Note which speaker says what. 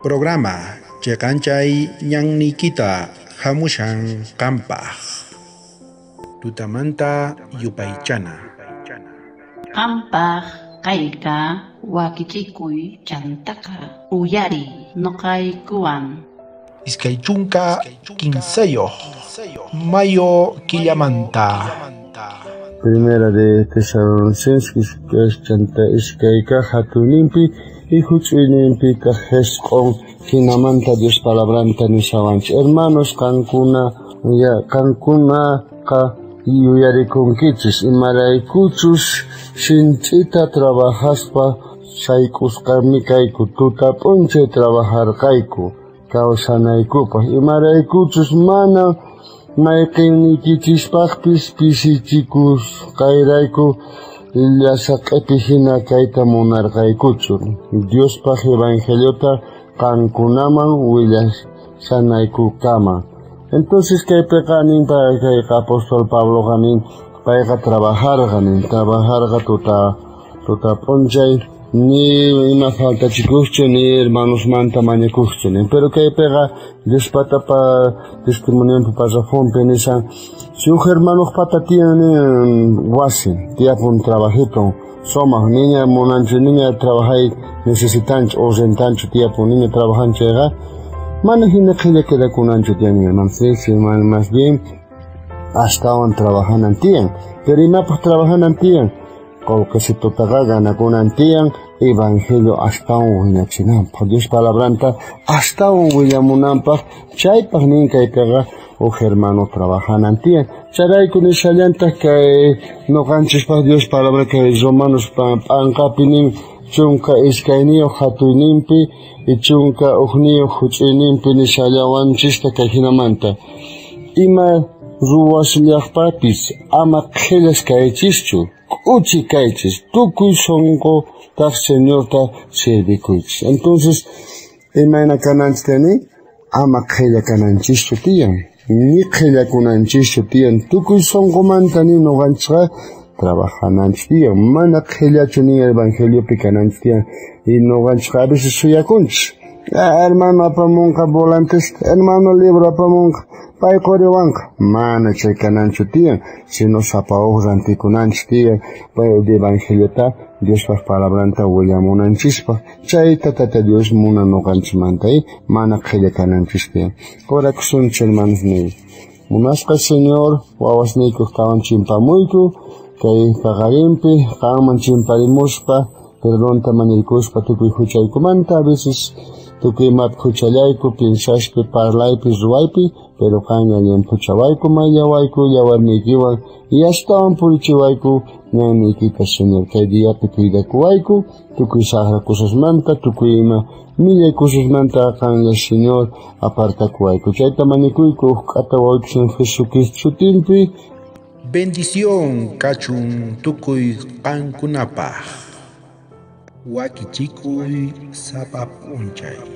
Speaker 1: Programa cheqanchay ñanniykita hamushan qampaq. Tutamanta yupaychana.
Speaker 2: Qampaq kayqa wakichikuy chantaqa uyariy noqaykuwan.
Speaker 1: 23 mayo killamanta.
Speaker 3: Primera de Tesalonicenses chanta iskayka hatunimpi y huch'uyninpi kaq jisq'on jinamanta Dios palabranta nishawanchik. Hermanos, qankunaqa yuyarikunkichis imaraykuchus sinch'ita trabajaspa sayk'usqami kayku, tuta p'unchay trabajarqayku kawsanaykupaq, imaraykuchus mana mayqiniykichispaqpis pisichikusqayrayku llasa q'epi hina kayta munarqaykuchu. Diospaq evangeliota qankunaman willasanaykukama. Entonces kaypiqa nin kayqa apóstol Pabloqa nin payqa trabajarqa nin, trabajarqa tuta p'unchay, ni ima faltachikuqchu ni hermanosmanta mañakuqchu nin. Pero kaypiqa Diospatapa testimonionpi parrafonpi nishan si uj hermanojpata tiyan nin wasi, tiyapun trabajito, sumaq niña munanchu niña trabajay necesitanchu o rentanchu tiyapun niña trabajan chayqa mana hina qhilla quedakunanchu tiyan, hermano, sí, sí, más bien astawan trabajanan tiyan. Pero imapaq trabajanan tiyan, qullqisitutaqa ganakunan tiyan evangelio astawan wiñachinanpaq, Dios palabranta astawan willamunanpaq, chaypaq nin kaypiqa uj hermano trabajanan tiyan. Chayrayku nishallantaq kay noqanchispaq Dios palabra kay Romanos p'anqapi nin 12 hatuyninpi y 11 huch'uyninpi nishallawanchista kay hinamanta ima ruwasllaqpapis ama qhillas kaychischu, k'uchi kaychis, tukuy sunqutaq Señorta sirvikuychis. Entonces imayna kananchis tiyani, ama qhilla kananchischu tiyan, ni qhillakunanchischu tiyan, tukuy sunqumanta ni noqanchikqa trabajananchis tiyan, mana qhillachu ni evangeliopi kananchis tiyan. Y noqanchikqa a veces suyakunchis, hermano apamunqa volantes, hermano libro apamunqa, pay quriwanqa, mana chay kananchu tiyan, sino sapa uj rantikunanchis tiyan, pay evangeliota Diospaq palabranta willamunanchispaq, chayta Tata Dios munan noqanchikmanta, mana qhilla kananchis tiyan. Orakusunchik hermanos niy. Munasqa Señor, wawasniykuqtawan chimpamuyku, kay paqarinpi qanman chimparimuspa, perdonta mañaykuspa tukuy huchaykumanta, a veces tukuy imapi huchallayku, piensaspi, parlaypi, ruwaypi, pero qanlla llimphuchawayku, mayllawayku, yawarniykiwan, y astawan purichiwayku ñanniykita, Señor, kay diapi cuidakuwayku, tukuy saqra cosasmanta, tukuy ima millay cosasmanta qanlla, Señor, apartakuwayku. Chayta mañakuyku uj k'ata wawayki Señor Jesucristo sutinpi.
Speaker 1: Bendición kachun tukuy qankunapaq. Wakichikuy sapa p'unchay.